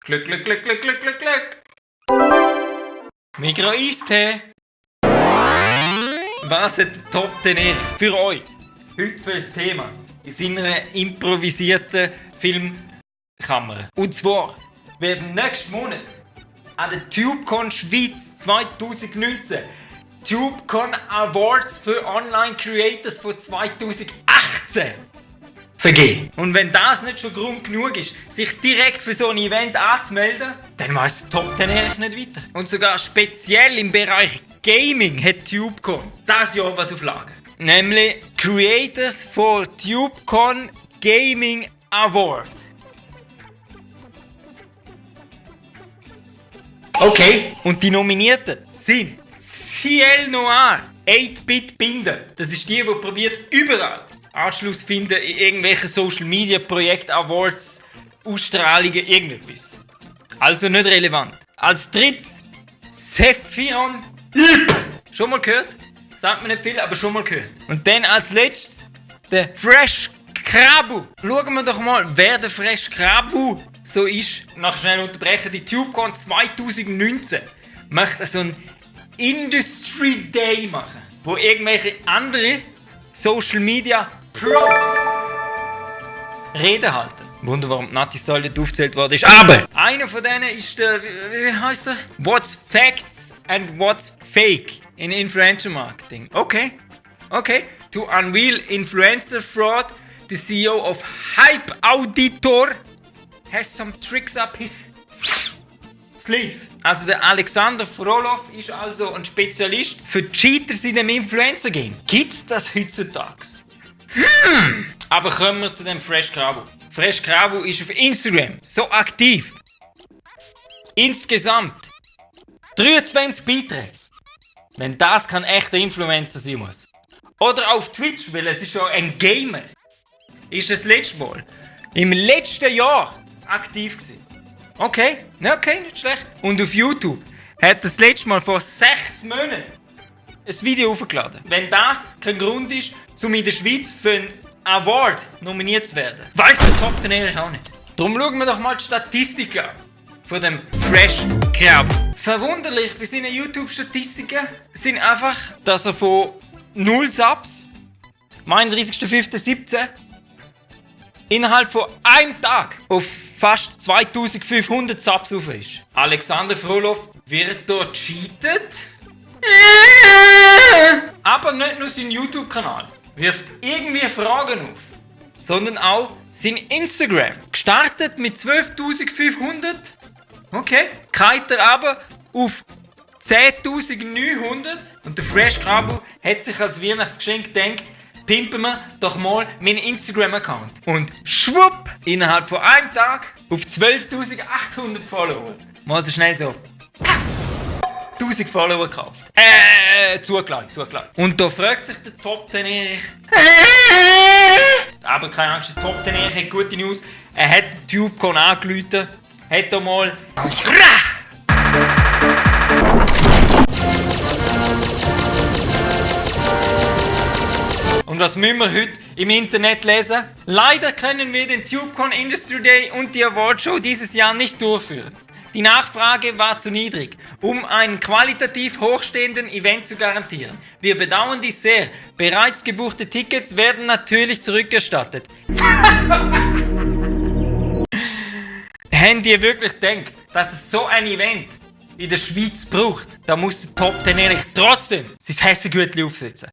Glück, Glück, Glück, Glück, Glück, Glück, Glück. Migros Eistee. Was hat der Top 10 für euch heute für ein Thema in seiner improvisierten Filmkammer? Und zwar werden nächsten Monat an der TubeCon Schweiz 2019 TubeCon Awards für Online Creators von 2018 vergeben. Und wenn das nicht schon Grund genug ist, sich direkt für so ein Event anzumelden, dann weiss der Top 10 eigentlich nicht weiter. Und sogar speziell im Bereich Gaming hat TubeCon dieses Jahr was auf Lager. Nämlich Creators for TubeCon Gaming Award. Okay. Und die Nominierten sind Ciel Noir, 8-Bit Binder. Das ist die probiert überall Anschluss finden in irgendwelchen Social Media Projekt, Awards, Ausstrahlungen, irgendetwas. Also nicht relevant. Als drittes Sephiron. Schon mal gehört? Sagt mir nicht viel, aber schon mal gehört. Und dann als letztes der Fresh Krabu. Schauen wir doch mal, wer der Fresh Krabu so ist. Nach schnell unterbrechen, die TubeCon 2019 möchte so ein Industry Day machen, wo irgendwelche andere Social Media Pros Reden halten. Wunder, warum Nati Stoll nicht aufgezählt worden ist. Aber einer von denen ist der, wie heißt er? What's Facts and What's Fake in Influencer Marketing. Okay. To unveil influencer fraud, the CEO of Hype Auditor has some tricks up his sleeve. Also der Alexander Frolov ist also ein Spezialist für Cheaters in dem Influencer-Game. Gibt's das heutzutage? Aber kommen wir zu dem Fresh Krabu. Fresh Krabu ist auf Instagram so aktiv. Insgesamt 23 Beiträge. Wenn das kein echter Influencer sein muss. Oder auf Twitch, weil es ist ja ein Gamer. Ist das letzte Mal im letzten Jahr aktiv gewesen. Okay, nicht schlecht. Und auf YouTube hat er das letzte Mal vor 6 Monaten ein Video hochgeladen. Wenn das kein Grund ist, um in der Schweiz für einen Award nominiert zu werden, weiss der Top 10 eigentlich auch nicht. Darum schauen wir doch mal die Statistiken an von dem Fresh Krabu. Verwunderlich bei seinen YouTube-Statistiken sind einfach, dass er von 0 Subs am 31.05.17 innerhalb von einem Tag auf fast 2500 Subs auf ist. Alexander Frolov wird dort cheatet. Aber nicht nur sein YouTube-Kanal wirft irgendwie Fragen auf, sondern auch sein Instagram. Gestartet mit 12.500. Okay. Geht er aber auf 10.900. Und der Fresh Krabu hat sich als Weihnachtsgeschenk gedacht, pimpen wir doch mal meinen Instagram-Account. Und schwupp, innerhalb von einem Tag auf 12.800 Follower. Mal so schnell so 1000 Follower gekauft. Zugeladen. Und da fragt sich der Top 10 Erich. Aber keine Angst, der Top 10 Erich hat gute News. Er hat TubeCon angerufen, hat da mal Und was müssen wir heute im Internet lesen? Leider können wir den TubeCon Industry Day und die Awardshow dieses Jahr nicht durchführen. Die Nachfrage war zu niedrig, um einen qualitativ hochstehenden Event zu garantieren. Wir bedauern dies sehr. Bereits gebuchte Tickets werden natürlich zurückerstattet. Habt ihr wirklich gedacht, dass es so ein Event in der Schweiz braucht? Da muss der Top 10 ehrlich trotzdem sein Hässegütli aufsetzen.